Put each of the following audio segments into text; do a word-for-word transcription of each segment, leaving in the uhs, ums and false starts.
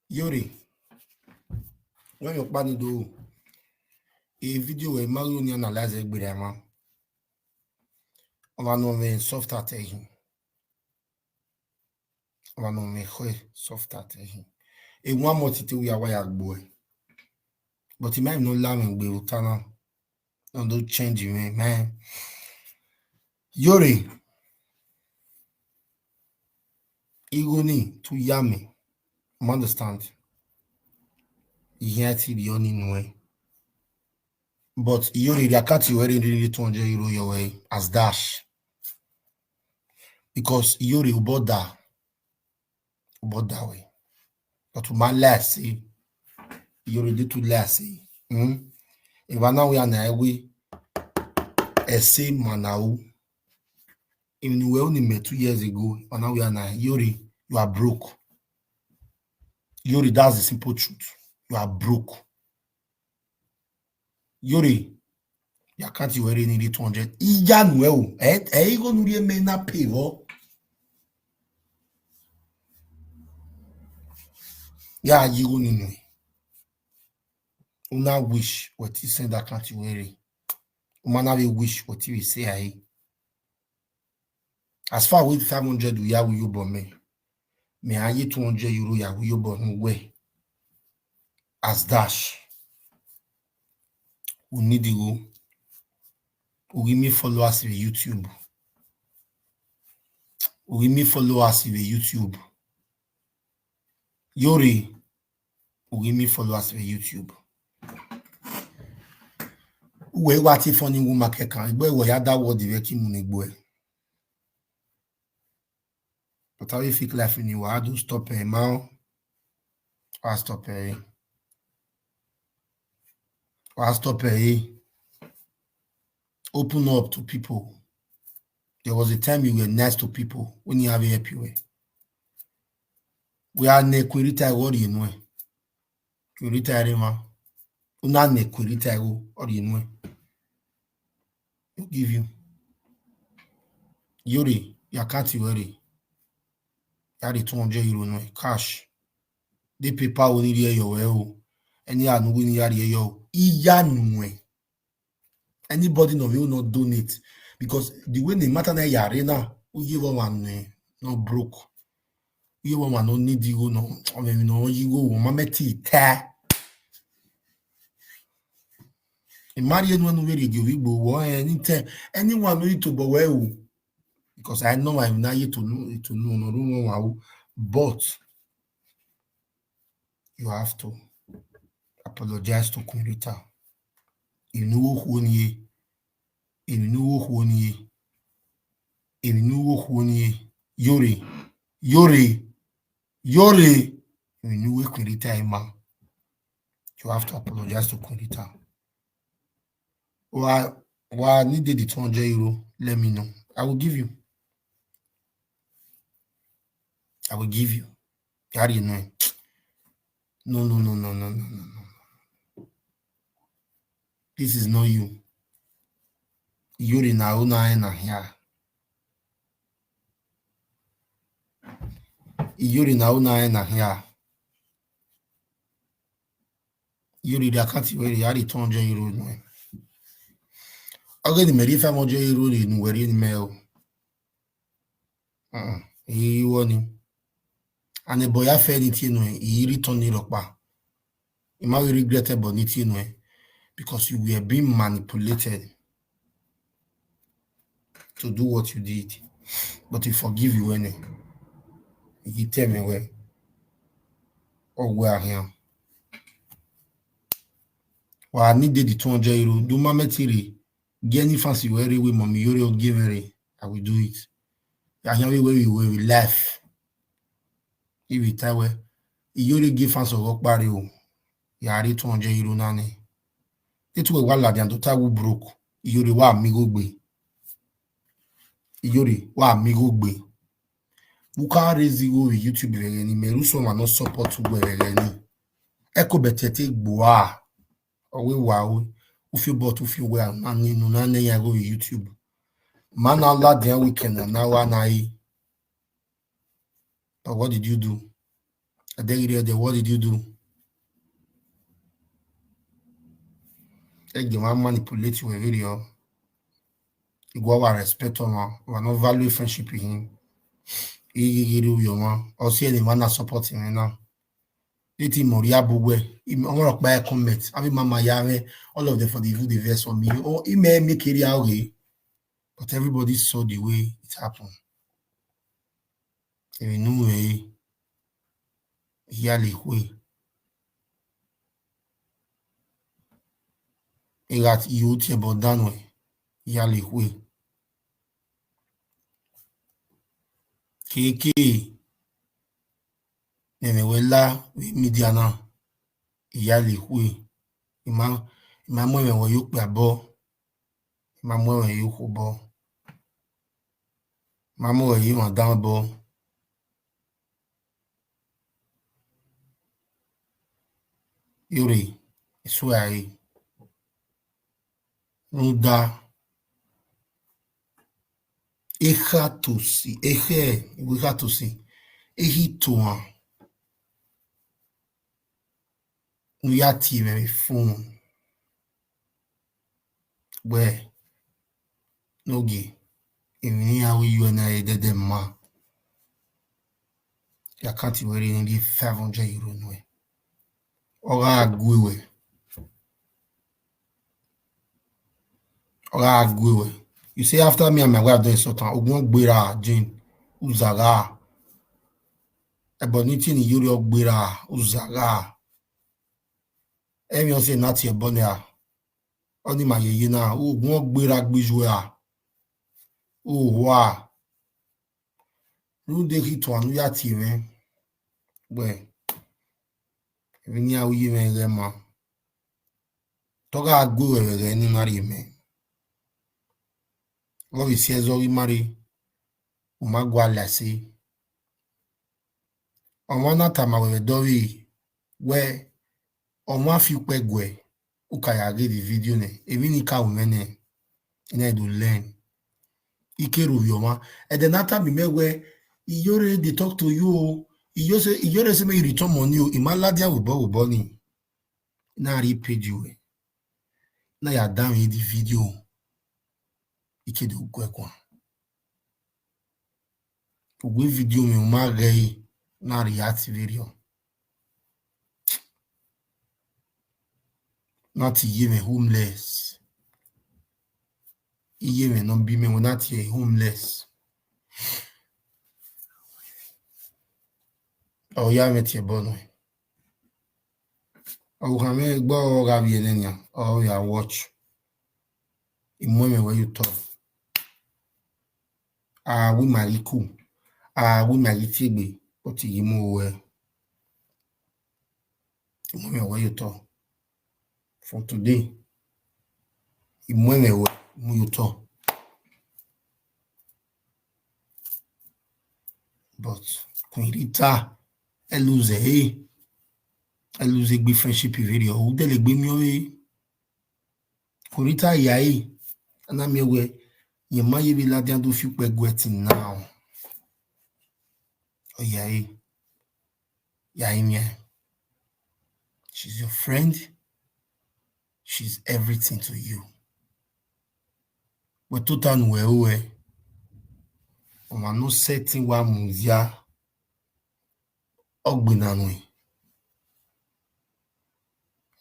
Iyore, wẹ emwi ọkpa ni do ru. E video wẹ ma ghi ru ne I analyze ẹre gberra emwa. Ọmwa ne ọ mwẹ soft heart ẹre hin. Ọmwa ne ọ mwẹ ekhọe soft heart ẹre hin. Ewanmwẹ ọtẹn te u ya wa ya gbe ẹre. But I ma emwi ne ọ la mwẹ gbe vbe ota na. Ọ do change mwẹ, man. Iyore, igho ni tu ya mẹ, ma understand. I khian ti rhie ọni nuẹn. But Iyore, rhie account ruẹ rre, rhie two hundred euro ye ruẹ as dash. Because Iyore, u bọda, u bọda wẹ. But u ma la ẹse. Iyore, de tu la ẹse. Hmm? Evba na wia na ẹwe, ẹse ma na ru. Emwi ne uwẹ ru ni mẹ two years ago, evba na wia na, Iyore, you are broke. Iyore, that's the simple truth. You are broke. Iyore, rhie account ruẹ rre, rhie two hundred. I ya nuẹn o, ẹ, ẹ igho ne u rhie mẹ na pay vbọ. Ya ye igho ni nuẹn. U na wish wẹ te send account ruẹ rre. U ma na vbe wish wẹ te vbe sẹ ẹre. As far with five hundred u ya ru iyobọ mẹ, mẹ a ye two hundred euro ya ru iyobọ ne uwẹ as dash. U need igho. U ghi miẹn followers vbe YouTube. U ghi miẹn followers vbe YouTube. Iyore, u ghi miẹn followers vbe YouTube. Uwẹ wa te funny woman kẹkan, egbe wẹ ya da word vbe ẹki mu ne egbe. But avbe fake life ni, wa do stop ẹre, ma wa stop ẹre. Wa stop ẹre. Open up to people. There was a time you were nice to people when you have help you. We are ne Queen Rita igho rhie nuẹn. Queen Rita rre emwa. U na ne Queen Rita igho, ọ rhie nuẹn. He give you. Iyore, rhie account ruẹ rre. Ya rhie two hundred euro nuẹn, cash. De PayPal ru ni rhie yọ ruẹ o. Ẹni a ne u wẹ ne I ya rhie yọ o. I ya nuẹn. Anybody ne ọ vbe ru ne ọ donate, because the way ne matter na ya rre na, u ye vbe ọmwa ne ọ broke. U ye vbe ọmwa ne ọ need igho, ne ọ mwẹ emwi ne ọ ye igho, u ma mẹ te ta. I ma rhie nuẹn ne u vbe rhie gie ovbi igbo, wẹ ọnrẹn anytime, anyone ne u rhie tobọ wẹ ru, because I know emwi ne a ye tonu, tonu ne ọ ru mwẹ ọmwa ru, but you have to apologize to Queen Rita. Emwi ne u ru okhuo ni re, emwi ne u ru okhuo ni re, emwi ne u ru okhuo ni re, Iyore, Iyore, Iyore, emwi ne u ru Queen Rita ima. You have to apologize to Queen Rita. Wa, wa need the two hundred euro, let me know. I will give you. I will give you. Ya rhie nuẹn. No, no, no, no, no, no, no, no. This is not you. Iyore na ru na rẹn na hia. Iyore na ru na rẹn na hia. Iyore, rhie account ruẹ rre, ya rhie two hundred euro nuẹn. Ọ ghe ne imẹ rhie five hundred euro rre ne uwẹ rhie ne imẹ o. Uh-uh. I i ru ọni. And ẹbọ ya fẹ ne I tie nuẹn, I i return ni rhọkpa. I ma vbe regret ẹbọ ne I tie nuẹn, because you were being manipulated to do what you did. But I forgive you, ẹnẹ. I ghi tẹ mwẹ wẹ, ọ wẹ a khian. Wa need the two hundred euro, do ma mẹ te rre, gie any fans ruẹ rre wẹ mummy Iyore ọ gie mwẹ rre, I will do it. Ya khian vbe wẹ vbe wẹ vbe life. I vbe ta wẹ, Iyore gie fans ọghọ ọkpa rre o, ya rhie two hundred euro na nẹ. Etu wẹ wa ladian do ta wẹ u broke, Iyore wa miẹn igho gbe. Iyore wa miẹn igho gbe. U ka raise igho vbe YouTube vbe ẹghẹ ni, mẹ ru sẹ ọmwa ne ọ support uwẹ vbe ẹghẹ ni. Ẹko bẹtẹ te gbe ua, ọ wẹ wa ru, u fi obọ tu fi uwẹ a, na ni, ne u na nẹ iran igho vbe YouTube. Ma na ladian weekend na, na wa na re. But what did you do? Ẹdẹ ghi rre ẹdẹ, what did you do? Ẹgie mwa manipulate wẹ vberriọ. Iguwa wa respect ọmwa, wa no value friendship hin. Igheghere ovbi ọmwa, ọ si ẹre ne emwa na support mwẹ na. Iti mọ rhia bu wẹ, ọmwa rhọkpa ẹ comment, avbe mama ya mwẹ, all of them for the evil they vex for me. Oh, imẹ make area oghe. But everybody saw the way it happened. Emwi ne u mwẹ re, iyale khue. Egha yo tie ẹbọ dan nuẹn, iyale khue. Keke ne ẹmwẹ wẹ la vbe media na, iyale khue. I ma, I ma mu ẹmwẹ wẹ ye okpia obọ, I ma mu ẹmwẹ ye okhuo obọ, I ma mu ẹmwẹ ye emwa dan obọ. Iyore, I swear ẹre. Rhunmwuda, ekha tosi, ekhẹ, I wẹ ekha tosi, ehi tohan ne u ya tie mwẹ vbe phone. Wẹ, Enogie, emwi ne iran ru ye uẹ na re dẹdẹ ma. Ya account wẹ rre ne rhie five hundred euro nuẹn. Ọ gha gue wẹ. Ọ gha gue wẹ. You say after me and my wife don insult am, ogun ọ gberra, Jane, u zagha. Ẹbọ ne I tie ne Iyore ọ gberra, u zagha. Emwi ọ sẹ ne a tie ẹbọ nia, ọnii ma yeye na, ogun ọ gberra gbe iye ua, u hua. Rhunmwuda ehi tuan ne u ya tie mwẹ, wẹ, emwi ne iran ru ye mwẹ ghẹ ma. Te ọ gha gue wẹ vbe ẹghẹ ne u na rhie mẹ. Vbe ọ vbe si ẹzọ ghi ma rre, u ma gualọ ẹse. Ọmwa na tama wẹ vbe ẹdẹ ọvbehe wẹ, ọmwa fi ukpẹ guẹ, u ka ya ghe the video nẹ, emwi ne I ka ru mwẹ nẹ, I na do learn. I ke rhovbiẹ ọmwa. Ẹdẹ ne a tama mẹ wẹ, Iyore dey talk to you o, Iyore say, Iyore say make you return money o, I ma ladian vbe obọ vbe obọ nii. Na rhie page wẹ, na ya danmwẹ the video, I ke do guẹ guan. Uwu video mwẹ u ma ghẹ ẹre, na react vberriọ. Na tie iye mwẹ homeless. Iye mwẹ ne ọ bi mẹ, wẹ na tie homeless. Ọ ya mwẹ tie ẹbọ nuẹn. Ọvbokhan mwẹ egbe ọre ọ gha vbiẹ nẹ nian, ọ ya watch. I mu ẹmwẹ wẹ ye otọ. A wi ma ghi ku, a wi ma ghi tie egbe, but I ghi mu ruẹ. I mu ẹmwẹ wẹ ye otọ. From today, I mu ẹmwẹ wẹ mu ye otọ. But Queen Rita, ẹ lose ẹre, ẹ lose egbe friendship vberriọ, u dẹlegbe miẹn ọvbehe. Queen Rita ya ẹre, a na miẹn wẹ, rẹn ma ye vbe ladian do fi ukpẹ guẹ till now. Ọ ya ẹre, ya ẹre miẹn. She's your friend. She's everything to you. Wẹ tota ne uwẹ ru ẹe, ọmwa ne ọ sẹtin wa mudia, ọ gbinna nuẹn.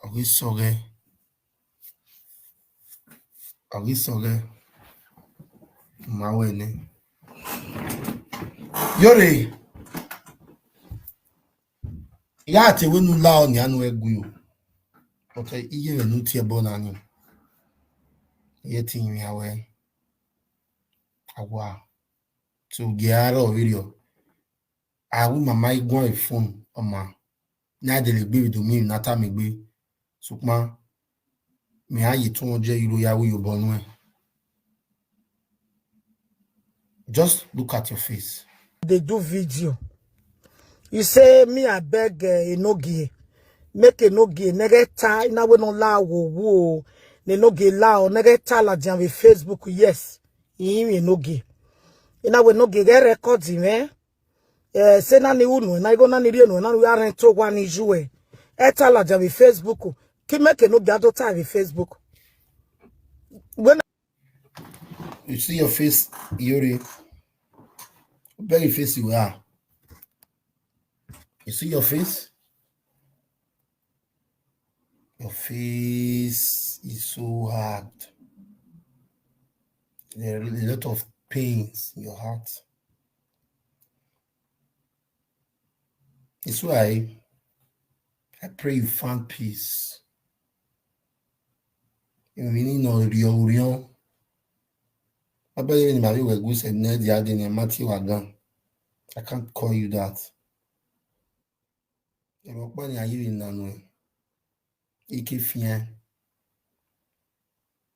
Ọ ghi sọghẹ, ọ ghi sọghẹ, ma wẹ nẹ. Iyore, I gha te wẹ ne u la ọ nian ne u gu yo. But iye mwẹ ne u tie ẹbọ na ni, I ye te rinmwian wẹ a wa. So gie a rrọọ vberriọ. A wi mama i guan vbe phone ọma, ne a dele egbe vbe do miẹn emwi ne a tama egbe. Sokpan mẹ a ye two hundred euro ya ru iyobọ nuẹn. Just look at your face. They do video. You say me, I beg, uh, Enogie. Make Enogie nẹghẹ ta, I na wẹ ne ọ la wo wo. Ne Enogie la ọ nẹghẹ ta ladian vbe Facebook, yes. I rinmwian Enogie. I na wẹ Enogie ghẹ record mwẹ. Eh, sẹ na ni ru nuẹn na, igho na ni rhie nuẹn na, ne u ya rẹn to owa ni yu ẹ. Ẹ ta ladian vbe Facebook. Ke imẹ ke ne u gia do ta vbe Facebook. Wẹ na You see your face, Iyore. Very face you are. You see your face? Your face is so hard. There are a lot of pains in your heart. It's why I pray you find peace. Emwi ni nọ rriọ urhiọn. Abe vbene ima vbe wẹ gu sẹ ne dia de ne ma tie wa gan. I can't call you that. Ẹmwẹ ọkpa ni a ye vbe na nuẹn, I ke fian.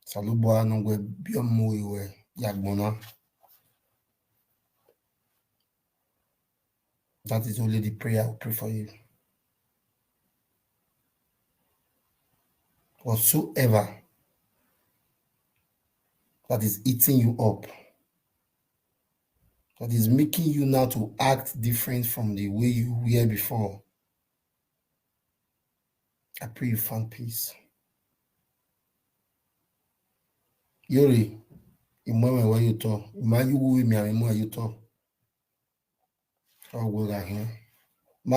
Osanobua ne ọ gu ẹre biẹ ọmọ ruẹ ye agbọn na. That is only the prayer I will pray for you. Whatsoever that is eating you up, that is making you now to act different from the way you were before, I pray you find peace. Iyore, I mu ẹmwẹ ruẹ ye otọ, I ma ye uwu vbe miẹn mwẹ mu ẹre ye otọ. Ọ wẹ gha hian. Ma,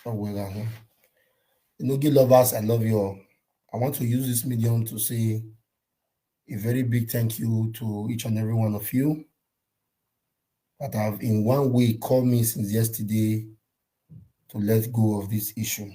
ọ wẹ gha hian. Enogie lovers, I love you all. I want to use this medium to say a very big thank you to each and every one of you that have in one way called me since yesterday to let go of this issue.